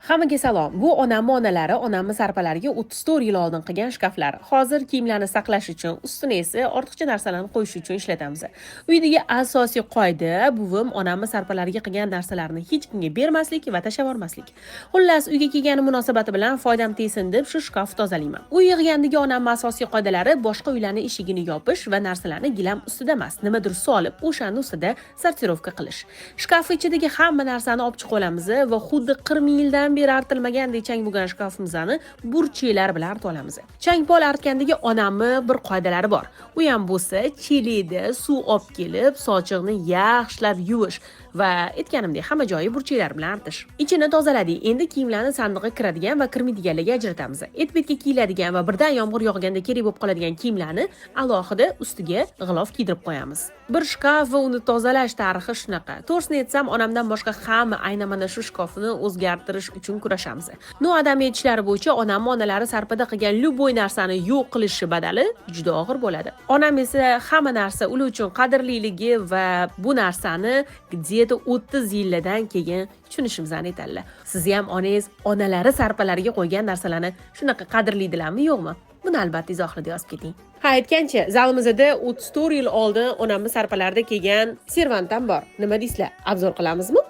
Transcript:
Hammaga salom. Bu onamni onalari onamni sarpalariga 34 yil oldin qilgan shkaflar. Hozir kiyimlarni saqlash uchun, ustini esa ortiqcha narsalarni qo'yish uchun ishlatamiz. Uydagi asosiy qoida: buvim onamni sarpalariga qilgan narsalarni hech kimga bermaslik va tashlab yubormaslik. Xullas, uyga kelgani munosabati bilan foydam tegsin deb shu shkaf tozalayman. Uy yig'gandagi onamni asosiy qoidalari: boshqa uylarni eshigini yopish va narsalarni gilam ustida emas, nimadir solib, o'shani ustida сортировка qilish. Shkaf ichidagi hamma narsani olib chiqib olamiz va xuddi 40 yildan beri artilmagandek chang bo'lgan shkafimizni burchaklar bilan artib olamiz. Chang pol artgandagi onamni bir qoidalari bor. U ham bo'lsa, chelakda suv olib kelib, sochiqni yaxshilab yuvish va aytganimdek, hamma joyi burchaklar bilan artish. Ichini tozaladik. Endi kiyimlarni sandiqqa kiradigan va kirmaydiganlarga ajratamiz. Et-betga kiyiladigan va birdan yomg'ir yog'ganda kerak bo'lib qoladigan kiyimlarni alohida ustiga g'ilof kiydirib qo'yamiz. Bir shkaf va uni tozalash tarixi shunaqa. To'g'risini aytsam, onamdan boshqa hamma aynan mana shu shkafni o'zgartirish uchun kurashamiz. Ну, adam aytishlari bo'yicha, onamni onalari sarpada qilgan любой narsani yo'q qilishi badali juda og'ir bo'ladi. Onam esa hamma narsa ular uchun qadrliligi va bu narsani где-то 30 yillardan keyin tushunishimizni aytadilar. Sizni ham onangiz onalari sarpalariga qo'ygan narsalarni shunaqa qadrlaydilarmi, yo'qmi? Buni albatta izohlarda yozib keting. Ha, aytgancha, zalimizda 34 yil oldin onamni sarpalarida kelgan servant ham bor. Nima deysizlar? Обзор qilamizmi?